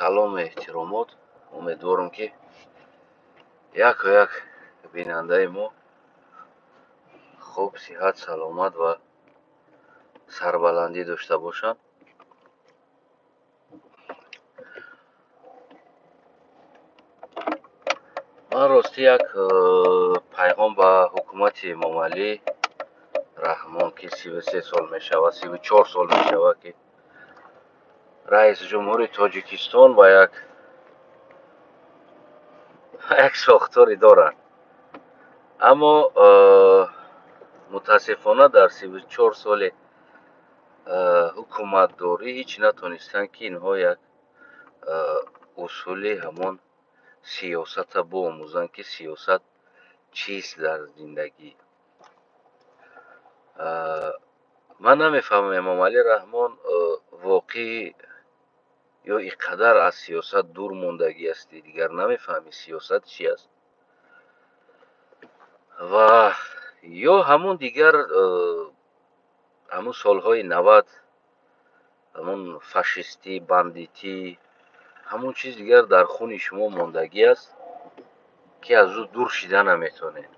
Салому эҳтиромот. Умедворам, ки яку як бинандаи мо хуб, сиҳат, саломат ва сарбаландӣ дошта бошанд. Ман ростӣ як пайғом ба ҳукумати Эмомалӣ Раҳмон, ки 33 сол мешавад, 34 сол мешавад, ки раиси ҷумҳури Тоҷикистон ба як сохторе дорад, аммо мутаассифона дар 34 соли ҳукуматдорӣ ҳеҷ натонистанд, ки инҳо як усули ҳамон сиёсата биомӯзанд, ки сиёсат чист дар зиндагӣ. Ман намефаҳмам, Эмомалӣ Раҳмон, воқеъ ё ин қадар аз сиёсат дур мондагӣ ҳастӣ, дигар намефаҳмӣ сиёсат чи аст, ва ё ҳамун дигар ҳамун солҳои 90, ҳамун фашистӣ, бандитӣ, ҳамун чиз дигар дар хуни шумо мондагӣ аст, ки аз ӯ дур шида наметавонед.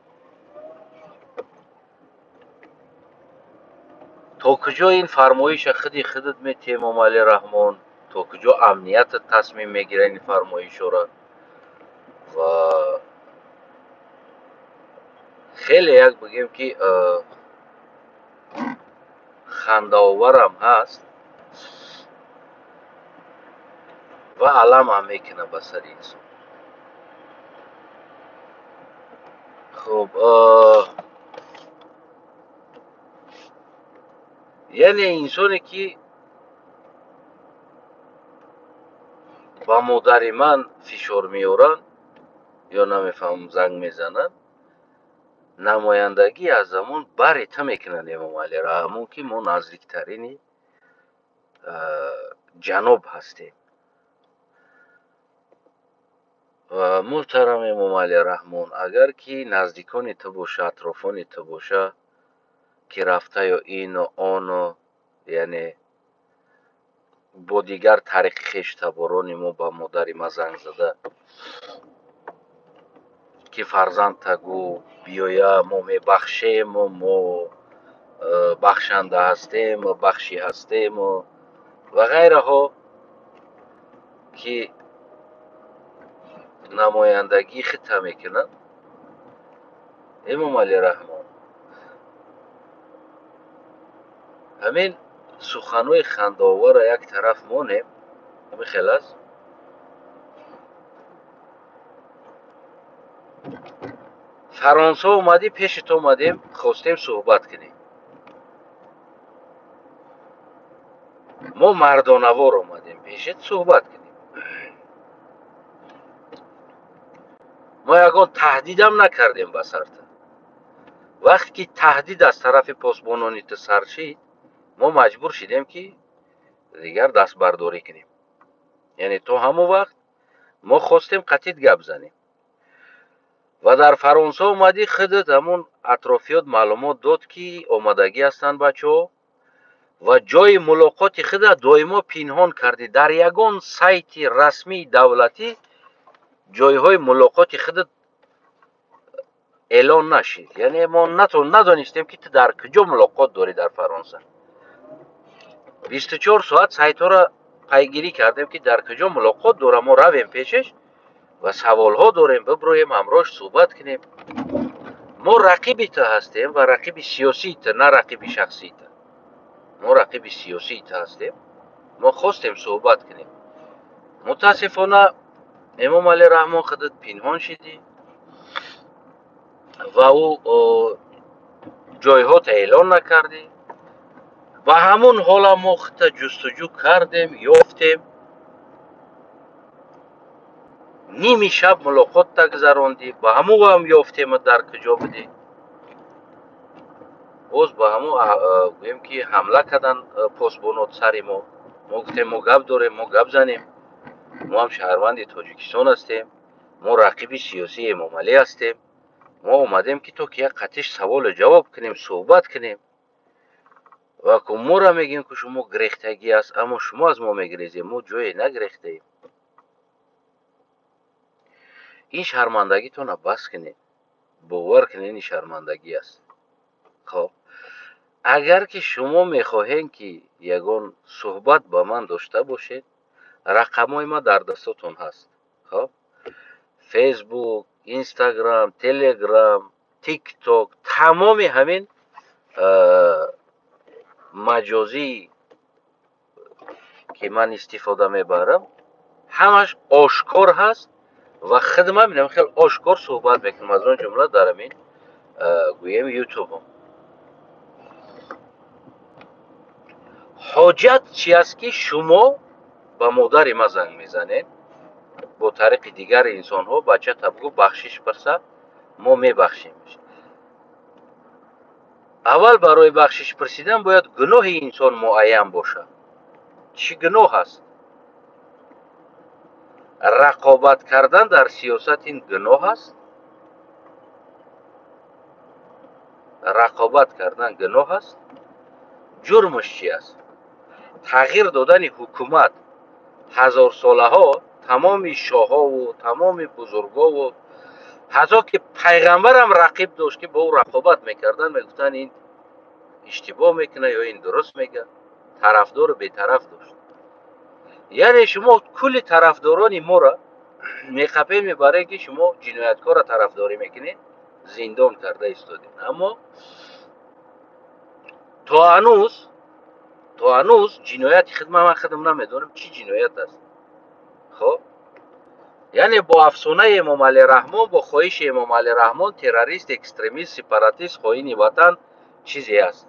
То куҷо ин фармоиша худи худат метиҳӣ, Эмомалӣ Раҳмон, то куҷо амниятат тасмим мегирад ин фармоишҳоро? Ва хеле як бигем, ки хандаоварам ҳаст ва алам ҳам мекунад ба сари инсон. Хуб, яъне инсоне, ки ба модари ман фишор меоранд ё намефаҳмам, занг мезананд, намояндагӣ аз ҳамон барита мекунанд, Эмомалӣ Раҳмон, ки мо наздиктарини ҷаноб ҳастем. Ва муҳтарам Эмомалӣ Раҳмон, агар ки наздикони ту боша, атрофони ту боша, ки рафта ё ину ону, яъне бо дигар тариқи хештаборони мо ба модари ма занг зада, ки фарзандта гӯ биёя, мо мебахшему, мо бахшанда ҳастем, бахшӣ ҳастему ва ғайраҳо, ки намояндагии хита мекунанд, Эмомалӣ Раҳмон, ҳамин суханҳои хандаоварро як тараф монем. Ҳамин хел аст. Фаронса омадӣ, пеши ту омадем, хостем суҳбат кунем. Мо мардонавор омадем пешет суҳбат кунем. Мо ягон таҳдидам накардем ба сарта. Вақте ки таҳдид аз тарафи посбонони ту сар шид, мо маҷбур шидем, ки дигар дастбардорӣ кунем. Яъне то ҳамон вақт мо хостем қатит гап занем. Ва дар Фаронса омадӣ, худат ҳамун атрофиёт маълумот дод, ки омадагӣ ҳастанд бачаҳо, ва ҷои мулоқоти худа доимо пинҳон кардӣ. Дар ягон сайти расмии давлатӣ ҷойҳои мулоқоти худат эълон нашид. Яъне мо надонистем, ки ту дар куҷо мулоқот дорӣ дар Фаронса. 24 соат сайтҳоро пайгирӣ кардем, ки дар куҷо мулоқот дора, мо равем пешаш ва саволҳо дорем, биброем, ҳамроҳш суҳбат кунем. Мо рақиби ту ҳастем ва рақиби сиёсии ту, на рақиби шахсии ту. Мо рақиби сиёсии ту ҳастем. Мо хостем суҳбат кунем. Мутаассифона, Эмомалӣ Раҳмон, худат пинҳон шидӣ ва ӯ ҷойҳота эълон накардӣ. Ба ҳамун ҳола мо худта ҷустуҷӯ кардем, ёфтем, ними шаб мулоқотта гузарондӣ, ба ҳамун ҳам ёфтем, дар куҷо будӣ. Боз ба ҳамун гӯем, ки ҳамла карданд посбонот сари мо. Мо гуфтем, мо гап дорем, мо гап занем, мо ҳам шаҳрванди Тоҷикистон ҳастем, мо рақиби сиёсии Эмомалӣ ҳастем, мо омадем, ки то ки як қатиш саволу ҷавоб кунем, суҳбат кунем. Ва ку моро мегӯем, ки шумо гирехтагӣ аст, аммо шумо аз мо мегирезем. Мо ҷое нагирехтаем. Ин шармандагитонро бас кунед, бовар кунед, ин шармандагӣ аст. Хоб, агар ки шумо мехоҳед, ки ягон суҳбат ба ман дошта бошед, рақамҳои ман дар дастотон ҳаст. Хоб, Фейсбук, Инстаграм, Телеграм, Тикток, тамоми ҳамин маҷозӣ ки ман истифода мебарам, ҳамаш ошкор ҳаст ва хидмат менам, хеле ошкор суҳбат мекунам, аз он ҷумла дар ҳамин гӯем Ютубам. Ҳоҷат чи аст, ки шумо ба модари ман занг мезанед, бо тариқи дигари инсонҳо бачата бигӯ бахшиш пурса, мо мебахшем. Аввал барои бахшиш пурсидан бояд гуноҳи инсон муайян бошад. Чӣ гуноҳ аст? Рақобат кардан дар сиёсат ин гуноҳ аст? Рақобат кардан гуноҳ аст? Ҷурмаш чи аст? Тағйир додани ҳукумат ҳазорсолаҳо тамоми шоҳову тамоми бузургову ҳатто ки пайғамбарам рақиб дошт, ки бо ӯ рақобат мекарданд, мегуфтанд ин иштибоҳ мекунад ё ин дуруст мегӯяд, тарафдору бетараф дошт. Яъне шумо кулли тарафдорони моро меқапед, мебаред, ки шумо ҷинояткорро тарафдорӣ мекунед, зиндон карда истодед. Аммо то ҳанӯз ҷинояти хидмат ман худам намедонам чӣ ҷиноят аст. Хоб, яъне бо афсонаи Эмомалӣ Раҳмон, бо хоҳиши Эмомалӣ Раҳмон террорист, экстремист, сепаратист, хоини ватан чизе аст,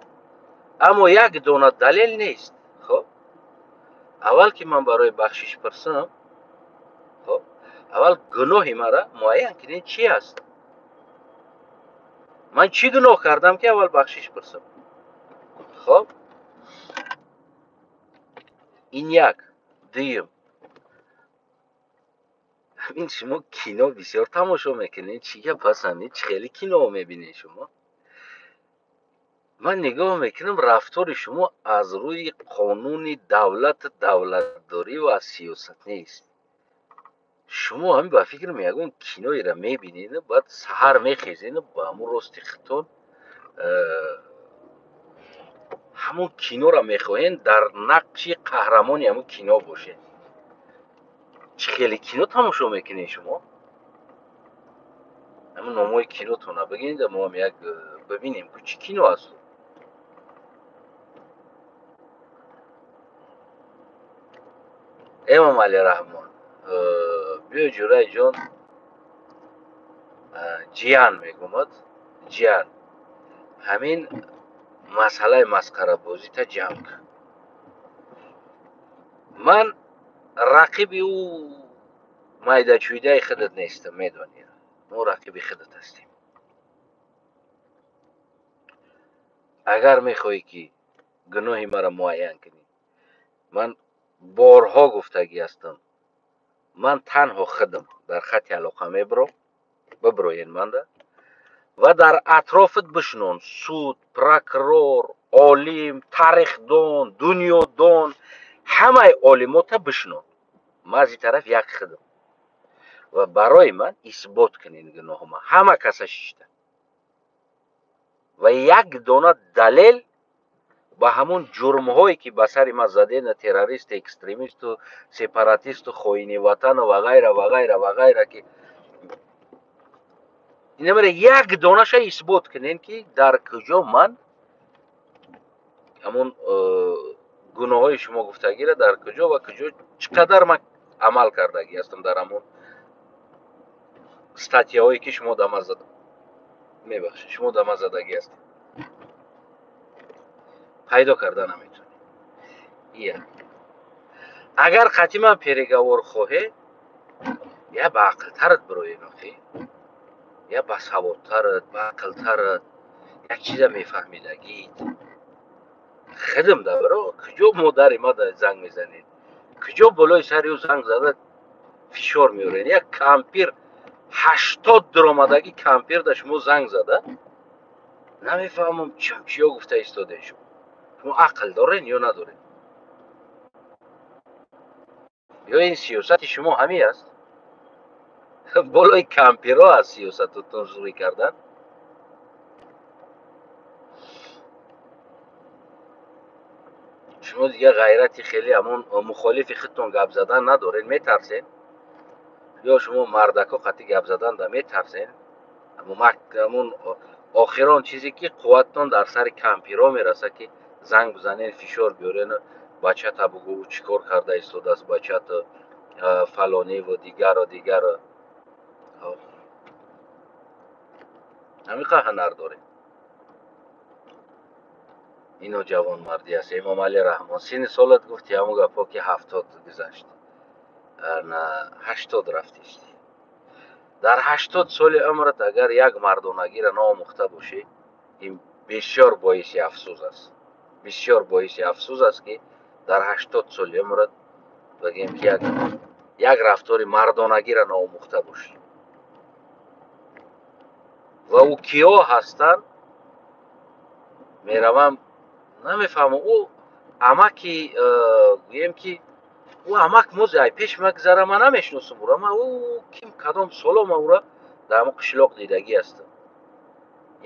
аммо як дона далел нест. Хоб, аввал ки ман барои бахшиш пурсам, хоб, аввал гуноҳи маро муайян кунед, чи аст, ман чӣ гуноҳ кардам, ки аввал бахшиш пурсам. Хоб, ин як. Дуюм, ҳамин шумо кино бисёр тамошо мекунед, чӣ гап аст ҳамин? Чӣ хеле кино мебинед шумо? Ман нигоҳ мекунам, рафтори шумо аз рӯи қонуни давлату давлатдорӣ ва аз сиёсат нест. Шумо ҳамин ба фикрам ягон киноеро мебинеду баъд саҳар мехезеду ба ҳамон рости худтон ҳамон киноро мехоҳед дар нақши қаҳрамони ҳамон кино бошед. Чӣ хеле кино тамошо мекунед шумо? Ҳамон номҳои кинотонро бигӯед, мо ҳам як бибинем, ку чӣ кино аст. Эмомалӣ Раҳмон, биё ҷӯраи ҷон, ҷиян мегӯмад, ҷиян, ҳамин масъалаи масхарабозита ҷамъ кун. Ман рақиби ӯ майдачӯйдаи худат нестам, медонӣ, мо рақиби худат ҳастем. Агар мехоҳӣ, ки гуноҳи маро муайян кунӣ, ман борҳо гуфтагӣ ҳастам, ман танҳо худам дар хати алоқа мебурам, бибироен манда ва дар атрофат бишнон суд, прокурор, олим, тарихдон, дунёдон, ҳамаи олимота бишнон. Ман аз ин тараф як худам ва барои ман исбот кунед гуноҳума, ҳама каса шишта ва як дона далел ба ҳамон ҷурмҳое, ки ба сари ман задена, террорист, экстремисту сепаратисту хоини ватану ва ғайра ва ғайра ва ғайра, ки инамара як донаша исбот кунед, ки дар куҷо ман ҳамон гуноҳҳои шумо гуфтагиро дар куҷо ва куҷо чӣ қадар ман амал кардагӣ ҳастам дар ҳамон статьяҳое, ки шумо да ман зада, мебахшед, шумо да ман задагӣ ҳастед, пайдо карда наметавонед. Ия, агар қатъи ман переговор хоҳед, я ба ақлтарат бироед, охи, я ба саводтарат, ба ақлтарат, як чиза мефаҳмидагид. Хидм да биро, куҷо модари ма да занг мезанед, куҷо болои сари ӯ занг зада фишор меоред? Як кампир 80 дуромадагӣ кампир да шумо занг зада, намефаҳмам чим чиё гуфта истодед шумо. Шумо ақл доред ё надоред? Ё ин сиёсати шумо ҳамин аст? Болои кампиро аст сиёсатотон шурӯъ кардан. Шумо дигар ғайрати хеле ҳамон мухолифи худтон гап задан надоред, метарсед. Ё шумо мардако қатъи гап задан да метарсед. Ҳамон охирон чизе ки қувваттон дар сари кампиро мерасад, ки занг бизанед, фишор биёред, бачата бугӯ чӣ кор карда истодааст, бачата фалониву дигару дигару. Ҳамин қадр ҳунар доред. Ино ҷавонмардӣ аст. Эмомалӣ Раҳмон, синни солат гуфти ҳамон гапҳо ки 70 гузашт, 80 рафтист. Дар 80 соли умрат агар як мардонагиро наомӯхта бошӣ, ин бисёр боиси афсӯс аст. Бисёр боиси афсӯс аст, ки дар 80 соли умрат бигем ки як рафтори мардонагиро наомӯхта бошӣ. Ва ӯ киё ҳастанд, меравам намефаҳмам. Ӯ амаки, гӯем ки ӯ амак мози ай пеш мегзара, ман намешиносам ӯро. Ман ӯ ким кадом соло ман ӯро дар ҳамон қишлоқ дидагӣ ҳастам.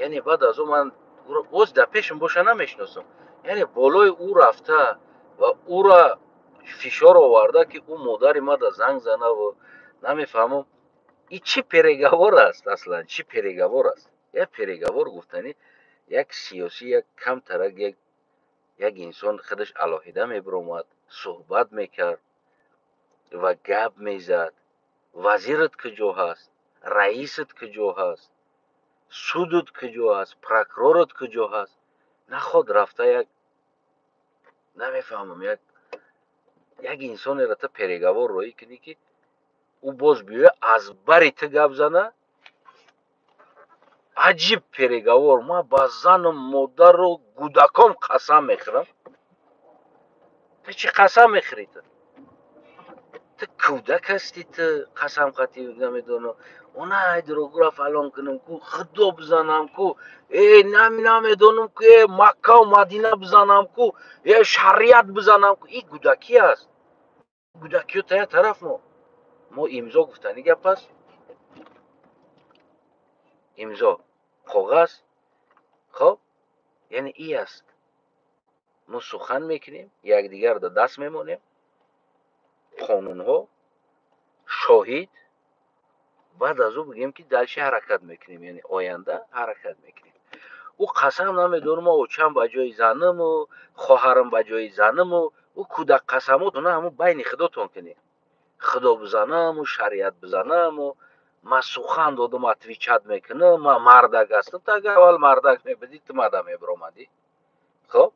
Яъне баъд аз ӯ ман ӯро боз дар пешам боша намешиносам. Яъне болои ӯ рафта ва ӯро фишор оварда, ки ӯ модари мада занг зана ва намефаҳмам. И чӣ переговор аст аслан? Чӣ переговор аст? Як переговор гуфтанӣ як сиёсӣ, як камтарак як инсон худаш алоҳида мебиромад, суҳбат мекард ва гап мезад. Вазират куҷо ҳаст, раисат куҷо ҳаст, судат куҷо ҳаст, прокурорат куҷо ҳаст? Наход рафта як намефаҳмам, як инсонеро ту переговор роҳӣ кунӣ, ки ӯ боз биёя аз бари ту гап зана. Аҷиб переговор. Ман ба зану модару гудаком қасам мехӯрам. Ту чӣ қасам мехӯрӣ? Ту кӯдак ҳастӣ, ту қасам қатӣ намедонам. Онай дурӯғгӯра фалон кунам ку, худо бизанам ку, э намедонам ку, э Маккаву Мадина бизанам ку, э шариат бизанам ку. Ин гудакӣ аст. Гудакиё та як тараф. Мо имзо гуфтанӣ гап аст. Имзо коғаз. Хоб, яъне и аст. Мо сухан мекунем, якдигарро даст мемонем, қонунҳо, шоҳид. Баъд аз ӯ бигӯем ки дальше ҳаракат мекунем, яъне оянда ҳаракат мекунем. Ӯ қасам намедонам, очам ба ҷои занаму хоҳарам ба ҷои занаму. Ӯ кӯдак қасамотона ҳамун байни худотон кунед. Худо бизанаму, шариат бизанаму, ман сухан додам, отвечать мекунам, ман мардак ҳастам. Ту агар аввал мардак мебудӣ, ту мада мебиромадӣ. Хоб,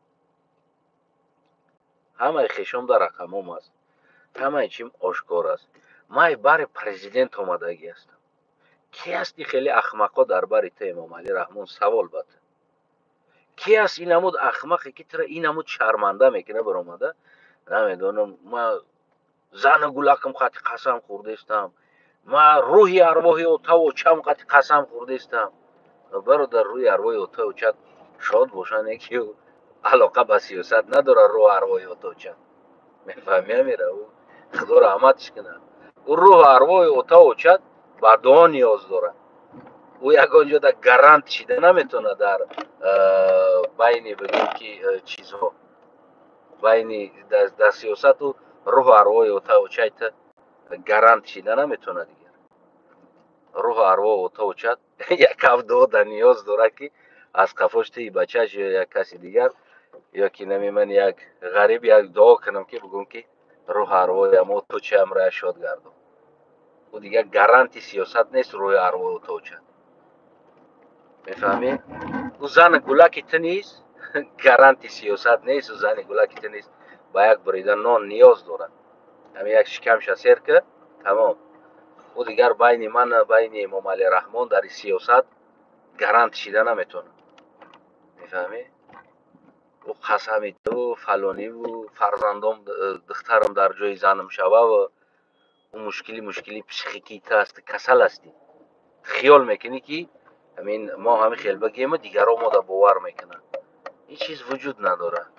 ҳамаи хешом дар рақамом аст, ҳамаи чим ошкор аст. Ман бари президент омадагӣ ҳастам. Ки ҳасти хеле ахмақо дар бари ту, Эмомалӣ Раҳмон? Савол ба ту: ки аст ин намуд ахмақе, ки тура ин намуд шарманда мекуна? Баромада намедонам, ман зану гулакам қати қасам хӯрдестам, ман рӯҳи арвоҳи отаву очам қати қасам хӯрдестам. Бародар, рӯҳи арвоҳи отаву очат шод бошанд, яки алоқа ба сиёсат надорад. Рӯҳу арвоҳи отаву очат, мефаҳми, амира, ӯ худо раҳматиш кунад, ӯ рӯҳу арвоҳи отаву очат ба дуо ниёз дорад. Ӯ ягон ҷода гарант шида наметавонад дар байни бигӯем ки чизҳо, байни дар сиёсату рӯҳу арвоҳи отаву очайта гарант шида наметавонад. Дигар рӯҳу арвоҳи отаву очат як ҳафт ниёз дорад, ки аз қафош тии бачааш ё як каси дигар, ё ки намеман як ғариб як дуо кунам, ки бигӯм ки рӯҳу арвоҳи амо точаамра шод гардон. Ӯ дигар гаранти сиёсат нест, рӯҳи арвоҳи отаву очат, мефаҳмӣ? Ӯ зани гулаки ту низ гаранти сиёсат нест. Ӯ зани гулаки ту низ ба як бурида нон ниёз дорад. Ҳамин як шикамша сер ки тамом. Ӯ дигар байни ман, байни Эмомалӣ Раҳмон дар сиёсат гарант шида наметавонад, мефаҳмӣ? Ӯ қасами ту фалониву фарзандом, духтарам дар ҷои занам шававу ӯ мушкили психикии ту аст. Касал ҳастӣ. Хиёл мекунӣ, ки ҳамин мо ҳамин хел бигӯему дигарон мода бовар мекунанд. Ин чиз вуҷуд надорад.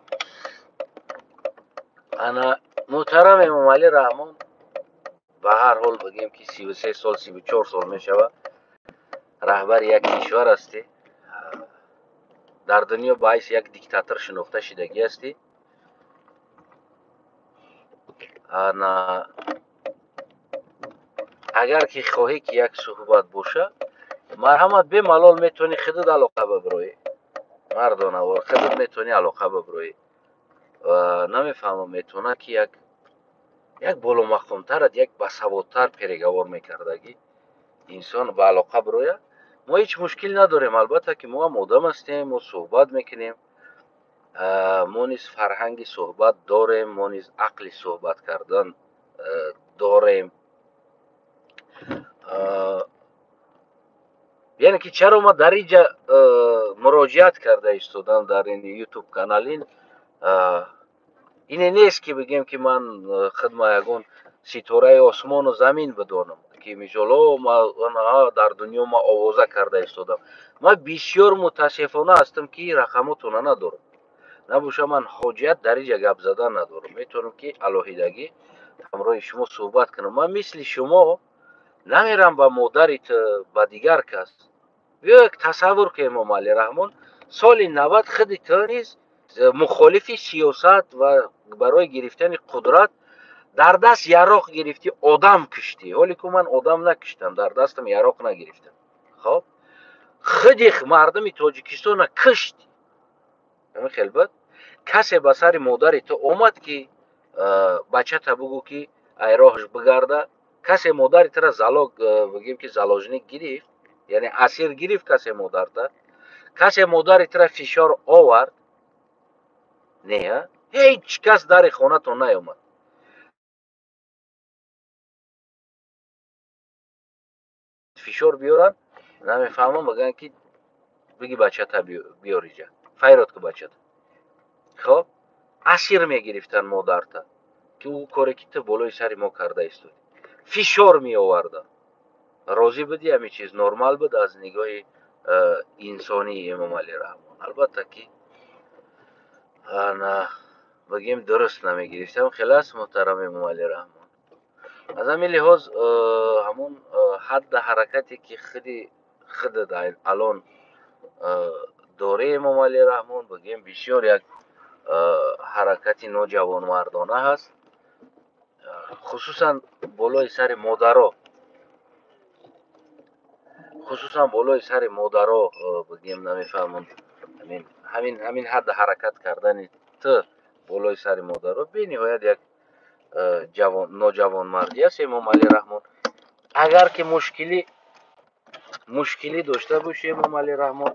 Ана, муҳтарам Эмомалӣ Раҳмон, Ба ҳар ҳол бигем, ки 33 сол, 34 сол мешавад, раҳбари як кишвар ҳастӣ, дар дунё ба ҳайси як диктатор шинохта шидагӣ ҳастӣ. Ана агар ки хоҳӣ, ки як суҳбат боша, марҳамат, бемалол метавонӣ худат алоқа бибироӣ, мардонавор худат метавонӣ алоқа бибироӣ. Ва намефаҳмам, метавонад, ки як боломақомтарат, як басаводтар переговор мекардагӣ инсон ба алоқа бирояд. Мо ҳеҷ мушкил надорем. Албатта, ки мо ҳам одам ҳастем, мо суҳбат мекунем, мо низ фарҳанги суҳбат дорем, мо низ ақли суҳбат кардан дорем. Яъне ки чаро ма дар инҷа муроҷиат карда истодам дар ин Ютуб канал? Ин ине нест, ки бигем, ки ман худма ягон ситораи осмону замин бидонам, ки мисол дар дунё ма овоза карда истодам. Ман бисёр мутаассифона ҳастам, ки рақамотона надорам. Набоша, ман ҳоҷият дар инҷа гап задан надорам, метавонам, ки алоҳидагӣ ҳамроҳи шумо суҳбат кунам. Ман мисли шумо намерам ба модари ту, ба дигар кас. Биё, як тасаввур ки, Эмомалӣ Раҳмон, соли 90 худи ту низ мухолифи сиёсат ва барои гирифтани қудрат дар даст яроқ гирифтӣ, одам киштӣ. Ҳоле ку ман одам накиштам, дар дастам яроқ нагирифтам. Хоб, худи мардуми Тоҷикистона киштӣ. Ҳамин хел буд. Касе ба сари модари ту омад, ки бачата бугӯ, ки ай роҳаш бигарда? Касе модари тура залог, бигем, ки заложник гирифт, яъне асир гирифт касе модарта? Касе модари тура фишор овард? Не, ҳеҷ кас дари хонатон наёмад фишор биёранд, намефаҳмам, бигӯянд, ки биги бачата биёриҷа, файрод ку бачата. Хоб, асир мегирифтанд модарта, ки ӯ коре, ки ту болои сари мо карда истодӣ, фишор меоварданд. Розӣ будӣ? Ҳамин чиз нормал буд аз нигоҳи инсонии, Эмомалӣ Раҳмон? Албатта, ки бигем, дуруст намегирифтам. Хеле аст, муҳтарам Эмомалӣ Раҳмон. Аз ҳамин лиҳоз ҳамон ҳадда ҳаракате, ки худи худат алон дорӣ, Эмомалӣ Раҳмон, бигем, бисёр як ҳаракати ноҷавонмардона ҳаст, хусусан болои сари модаро, хусусан болои сари модаро. Бигем, намефаҳмам, ҳамин ҳадда ҳаракат кардани ту болои сари модаро бениҳоят як ноҷавонмардӣ аст, Эмомалӣ Раҳмон. Агар ки мушкилӣ дошта бошӣ, Эмомалӣ Раҳмон,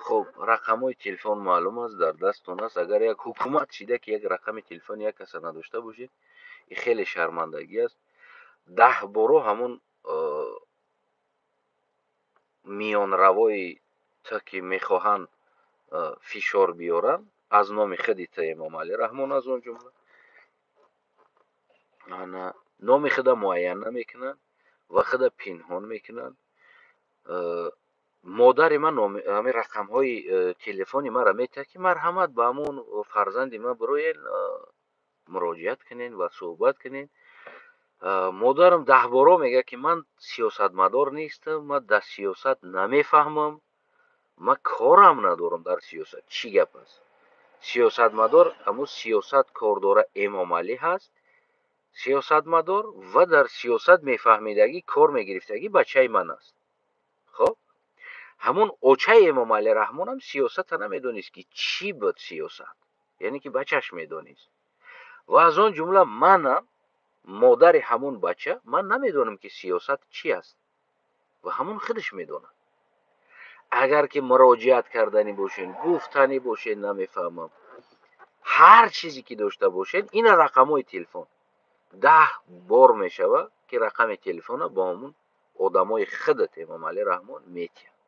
хуб, рақамҳои телефон маълум аст, дар дасттон аст. Агар як ҳукумат шида, ки як рақами телефони як каса надошта бошед, ин хеле шармандагӣ аст. 10 боро ҳамун миёнравои ту, ки мехоҳанд фишор биёранд аз номи худи ту, Эмомалӣ Раҳмон, аз он ҷумла номи худа муайян намекунанд ва худа пинҳон мекунанд. Модари ман ҳамин рақамҳои телефони маро метиҳад, ки марҳамат, ба ҳамон фарзанди ман бироен, муроҷиат кунен ва суҳбат кунен. Модарам даҳборо мегӯяд, ки ман сиёсатмадор нестам, ман дар сиёсат намефаҳмам, ман корам надорам дар сиёсат. Чӣ гап аст? Сиёсатмадор ҳамун сиёсат кордора Эмомалӣ ҳаст сиёсатмадор ва дар сиёсат мефаҳмидагӣ, кор мегирифтагӣ бачаи ман аст. Хоб, ҳамун очаи Эмомалӣ Раҳмонам сиёсата намедонист, ки чӣ буд сиёсат, яъне ки бачаш медонист. Ва аз он ҷумла манам, модари ҳамун бача, ман намедонам, ки сиёсат чӣ аст, ва ҳамун худаш медонад. Агар ки муроҷиат карданӣ бошен, гуфтанӣ бошен, намефаҳмам, ҳар чизе ки дошта бошед, ина рақамҳои телефон. 10 бор мешавад, ки рақами телефона бо ҳамун одамои худат, Эмомалӣ Раҳмон, метиҳад,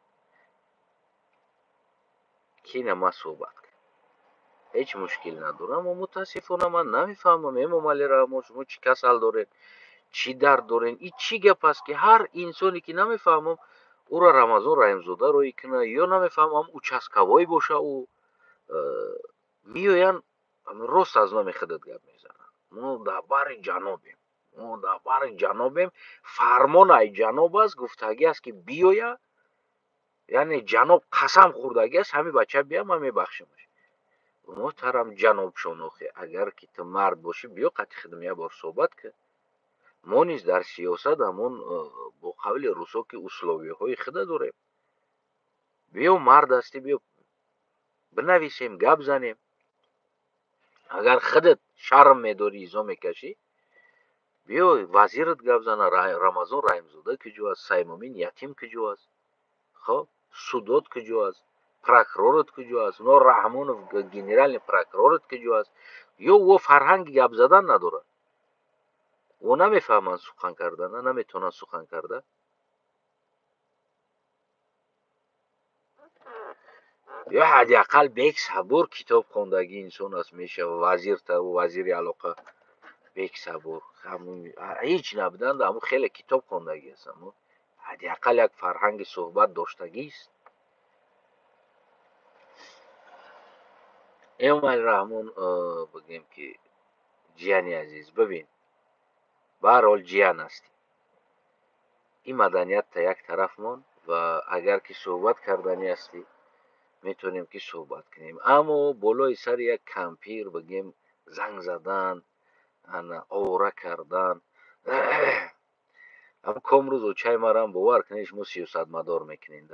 ки ина ман суҳбат кунам, ҳеҷ мушкил надорам. Аммо мутаассифона ман намефаҳмам, Эмомалӣ Раҳмон, шумо чӣ касал доред, чӣ дард доред? И чӣ гап аст, ки ҳар инсоне, ки намефаҳмам, ӯро Рамазон Раҳимзода роӣ кунад ё намефаҳмам, участковой боша, ӯ меоянд, рост аз номи худат гап мезананд: мо дар бари ҷанобем. Мо дар бари ҷанобем, фармон ай ҷаноб аст, гуфтагӣ аст ки биёя, яъне ҷаноб қасам хӯрдагӣ аст, ҳамин бача бия, ман мебахшамаш. Муҳтарам ҷаноб Шонохӣ, агар ки ту мард бошӣ, биё қати худам як бор суҳбат кун. Мо низ дар сиёсат ҳамон бо қавли русо ки условияҳои худа дорем. Биё мард ҳастӣ, биё бинависем, гап занем. Агар худат шарм медорӣ, изо мекашӣ, биё вазират гап зана, Рамазон Раҳимзода куҷо аст, Саймумин Ятим куҷо аст, хоб судот куҷо аст, прокурорат куҷо аст, но Раҳмонов генеральный прокурорат куҷо аст. Ё ӯ фарҳанги гап задан надорад, ӯ намефаҳманд сухан кардан, наметавонанд сухан карда. Ё ҳадди ақал бек сабур китоб хондагӣ инсон аст, мешава вазир та вазири алоқа бек сабур, ҳеҷ набуданд, аммо хеле китоб хондагӣ аст, аммо ҳадди ақал як фарҳанги суҳбат доштагист. Эмомалӣ Раҳмон бигем ки ҷияни азиз, бибин, ба ҳар ҳол ҷиян ҳастӣ. Ин маданият та як тараф мон ва агар ки суҳбат карданӣ ҳастӣ, метавонем ки суҳбат кунем. Аммо болои сари як кампир бигем занг задан, овора кардан, ҳам комрӯз очаи марам бовар кунед, шумо сиёсатмадор мекунед.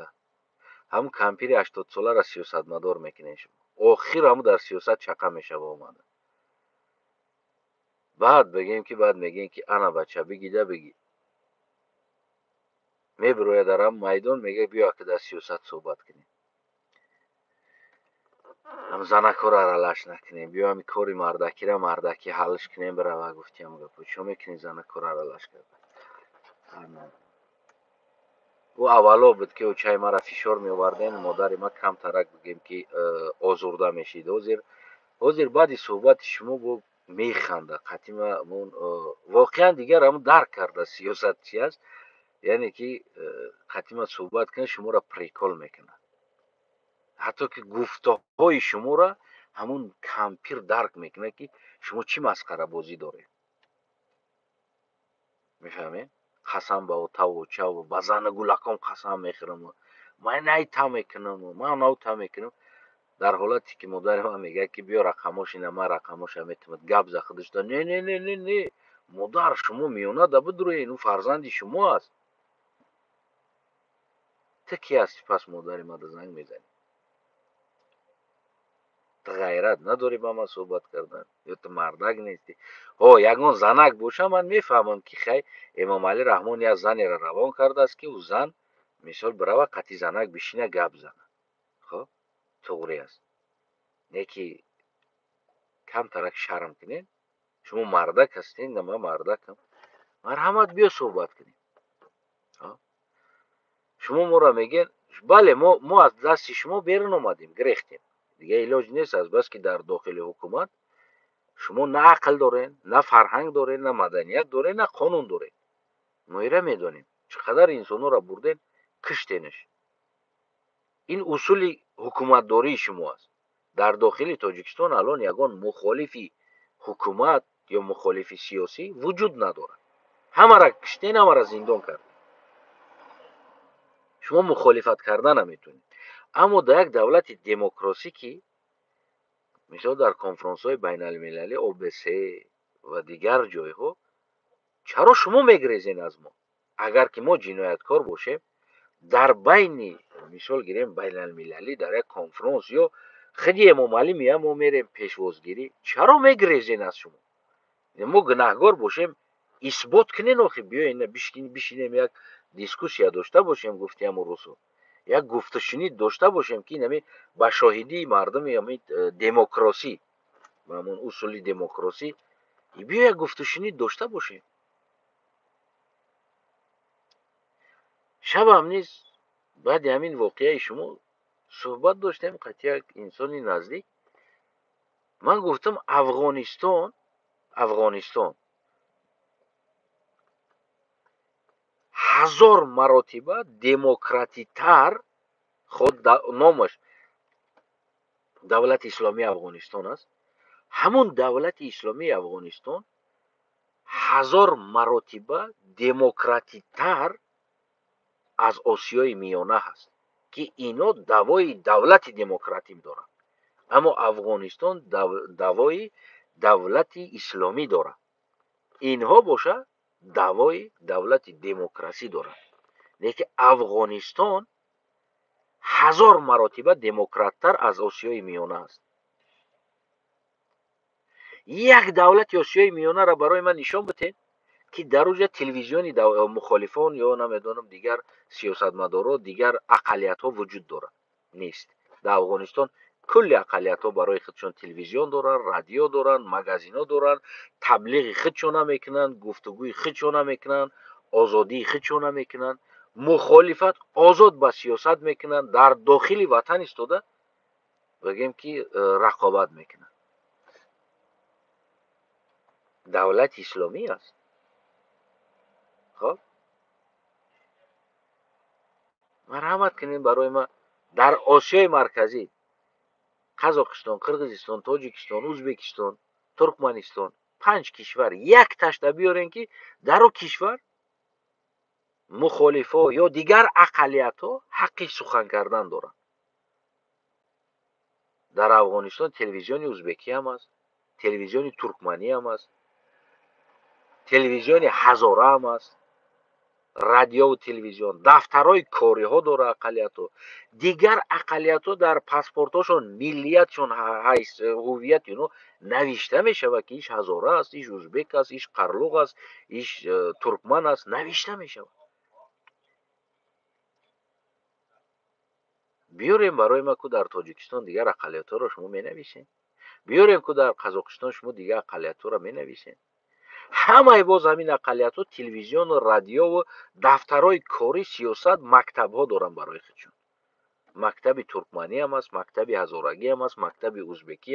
Ҳам кампири 80-соларо сиёсатмадор мекунед шумо. Охир ҳаму дар сиёсат чақа мешава омада. Баъд бигем ки баъд мегӯем ки ана бача бигида бигӣ. Мебирояд дар ҳам майдон, мегӯяд биё ака дар сиёсат суҳбат кунем. Ҳам занакҳоро аралаш накунем, биё ҳами кори мардакиро мардакӣ ҳаллш кунем, бирава гуфтиам гапо. Чо мекунӣ занакҳоро аралаш карда? Ӯ аввало буд ки очаи маро фишор меоварден, модари ма камтарак бигем ки озурда мешид. Ҳозир баъди суҳбати шумо бо механда қатима воқеан дигар ҳамн дарк карда сиёсат чи аст, яъне ки қатима суҳбат кунад, шуморо прикол мекунад. Ҳатто ки гуфтаҳои шуморо ҳамун кампир дарк мекунад ки шумо чӣ масхарабозӣ доред. Мефаҳмед? Қасам ба отаву очаву ба зану гулаком қасам мехӯрам, ман ай та мекунам, ман ав та мекунам. Дар ҳолате ки модари ман мегӯяд ки биё рақамош ина, ман рақамоша метавонам гап за худаш да. Не, не, не, не, не, модар, шумо миёна да бидуред, ин фарзанди шумо аст. Ту ки ҳасти пас модари мада занг мезанӣ? Ту ғайрат надорӣ ба ман суҳбат кардан, ё ту мардак нестӣ? Ҳо, ягон занак боша, ман мефаҳмам ки хай Эмомалӣ Раҳмон як занеро равон кардааст ки ӯ зан мисол бирава қати занак бишина гап зана. Хоб, туғри аст. Не ки камтарак шарм кунед, шумо мардак ҳастед, на ман мардакам. Марҳамат, биё суҳбат кунем. Шумо моро мегӯед, бале, мо аз дасти шумо берун омадем, гирехтем. Дигар илоҷ нест, аз бас ки дар дохили ҳукумат шумо на ақл доред, на фарҳанг доред, на маданият доред, на қонун доред. Мо ира медонем, чӣ қадар инсонҳоро бурдед, киштенаш. Ин усули ҳукуматдории шумо аст. Дар дохили Тоҷикистон алон ягон мухолифи ҳукумат ё мухолифи сиёсӣ вуҷуд надорад. Ҳамаро киштен, ҳамаро зиндон кардед. Шумо мухолифат карда наметавонед. Аммо дар як давлати демократӣ ки мисол дар конфронсҳои байналмилалӣ, ОБС ва дигар ҷойҳо, чаро шумо мегрезен аз мо? Агар ки мо ҷинояткор бошем, дар байни мисол гирем байналмилалӣ дар як конфронс ё худи Эмомалӣ мея, мо мерем пешвозгирӣ, чаро мегрезен аз шумо? Мо гунаҳгор бошем, исбот кунен охи, биё ина бишинем як дискуссия дошта бошем, гуфтиам русо. Як гуфтушунид дошта бошем ки инами ба шоҳидии мардуми ами демократӣ, ба ҳамон усули демократӣ, биё як гуфтушунид дошта бошем. Шабам низ баъди ҳамин воқеаи шумо суҳбат доштем қати як инсони наздик. Ман гуфтам Афғонистон 1000 маротиба демократитар, худ номаш давлати исломии Афғонистон аст, ҳамун давлати исломии Афғонистон 1000 маротиба демократитар аз Осиёи Миёна ҳаст, ки ино даъвои давлати демократӣ доранд. Аммо Афғонистон даъвои давлати исломӣ дорад. Инҳо боша даъвои давлати демокрасӣ доранд. Лекин Афғонистон 1000 маротиба демократтар аз Осиёи Миёна аст. Як давлати Осиёи Миёнаро барои ман нишон бидиҳед, ки дар уҷа телевизиони мухолифон ё намедонам дигар сиёсатмадоро, дигар ақаллиятҳо вуҷуд дорад. Нест. Дар Афғонистон кулли ақаллиятҳо барои худшон телевизион доранд, радио доранд, магазинҳо доранд, таблиғи худшона мекунанд, гуфтугӯи худшона мекунанд, озодии худшона мекунанд, мухолифат озод ба сиёсат мекунанд, дар дохили ватан истода бигем ки рақобат мекунанд. Давлати исломӣ аст. Хоб, марҳамат кунед барои ман дар Осиёи Марказӣ Қазоқистон, Қирғизистон, Тоҷикистон, Ӯзбекистон, Туркманистон 5 кишвар як ташта биёрем, ки дар о кишвар мухолифо ё дигар ақаллиятҳо ҳаққи сухан кардан доранд. Дар Афғонистон телевизиони ӯзбекӣ ҳам аст, телевизиони туркманӣ ҳам аст, телевизиони ҳазора ҳам аст, радиову телевизион, дафтарҳои кориҳо дора ақаллиятҳо. Дигар ақаллиятҳо дар паспортҳошон миллиятшон, ҳуввияти онҳо навишта мешавад, ки иш ҳазора аст, иш ӯзбек аст, иш қарлуқ аст, иш туркман аст, навишта мешавад. Биёрем барои ма ку дар Тоҷикистон дигар ақаллиятҳоро шумо менависед, биёрем ку дар Қазоқистон шумо дигар ақаллиятҳоро менависед. Ҳамаи боз ҳамин ақаллиятҳо телевизиону, радиову дафтарҳои кори, сиёсат, мактабҳо доранд барои худшон. Мактаби туркманӣ ҳам аст, мактаби ҳазорагӣ ҳам аст, мактаби ӯзбекӣ